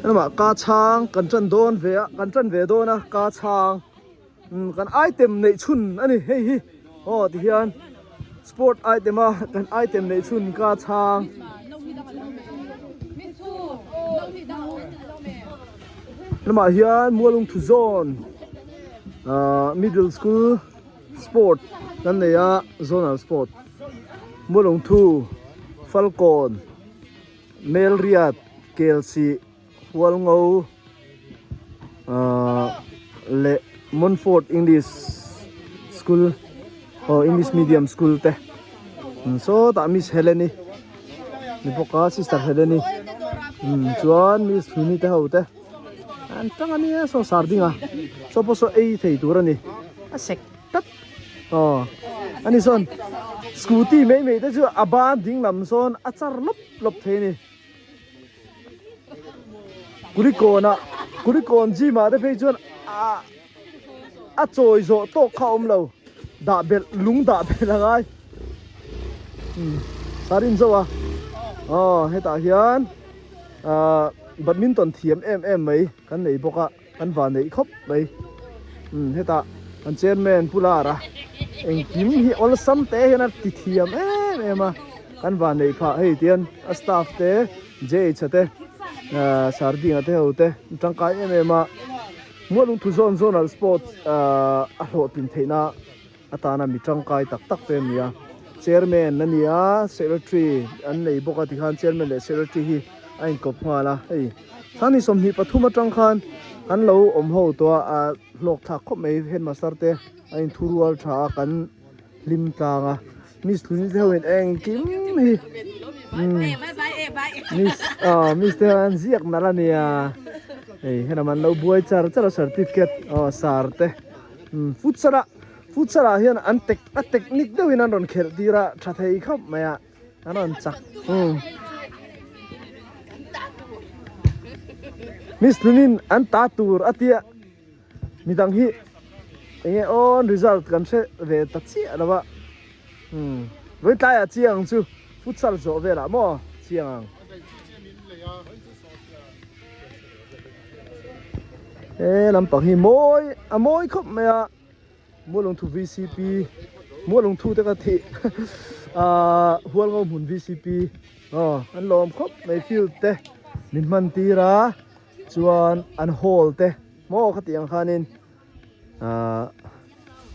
Helamah ka chhang kan tan dawn ve a kan tan ve dawn a ka chhang umm kan item neih chhun a ni hei hi aw tihian sport item a kan item neih chhun ka chhang. Lamah hian Mualungthu zone ahh middle school sport kan nei a zonal sport Mualungthu Falkawn Melriat Kelsih Hualngo ahh leh Montfort English school aw English medium school te sawtah Miss Helen-i ni bawk a sister Helen-i umm chuan Miss Hluni te ho te an tang a nia saw sar ding a saw pawh saw ei thei tur a ni a sek tlat aw ani sawn scooty mai mai te chu a ban ding lam sawn a char lawp lawp thei a ni. Kulikawn ah Kulikawn gym ah te phei chuan ah a chawi zawh tawk kha a awm lo dah belh lung dah belh a ngai umm sarin zo a aw hetah hian ah badminton thiam em em mai kan nei bawk a. Kan van neih khawp mai. Umm hetah kan chairman Pu Lara engkim hi awlsam te hian a ti thiam em em a. Kan van neih phah hei tihian a staff te JH te ahh Sardinga te ho te an tangkai em em a. Mualungthu zawn zonal sports ahh a hlawhtlin theihna atana mi tangkai tak tak te an ni a. Chairman a ni a, secretary an nei bawk a tikhan chairman leh secretary hi a inkawp nghal a hei. Thani 23 atang khan kan lo awm ho tawh a, a hlawk thlak khawp mai headmaster te a inthurual tha a kan hlim tlang a. Miss Hluni te ho in engkim hi umm miss aw miss te hian ziak nalh a nia hei helam an lo buai char char a certificate aw sar te. Futsal ah futsal ah hian an tek a technique deuhin an rawn khelh tir a tha thei khawp mai a an rawn chak umm Miss Lunin an ta tur a tia midang hi enge awn result kan hre ve ta chiah lo a umm vawiin tlaiah chiang ang chu futsal zawh velah maw chiang ang. He lampang hi mawi a mawi khawp mai a Mualungthu VCP Mualungthu te ka thih ahh Hualngo hmun VCP aw an lawm khawp mai field te min hman tir a chuan an hall te maw khatiang ang khanin ahh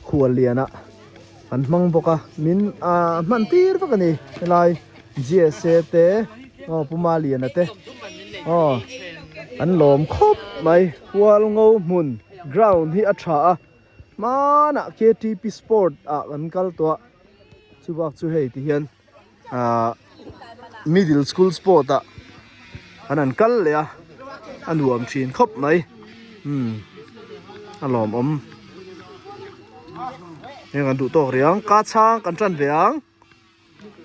khual lian ah an hmang bawk a min ahh hman tir vak a ni helai G_S_A te aw Pu Maliana te aw an lawm khawp mai hual ngo hmun ground hi a tha a hmanah K_T_P sport ah kan kal tawh a chubak chu hei ti hian ahh middle school sport ah an han kal leh a a nuam thin khawp mai umm a lawmawm heng an duh tawk riang ka chhang kan tan ve ang.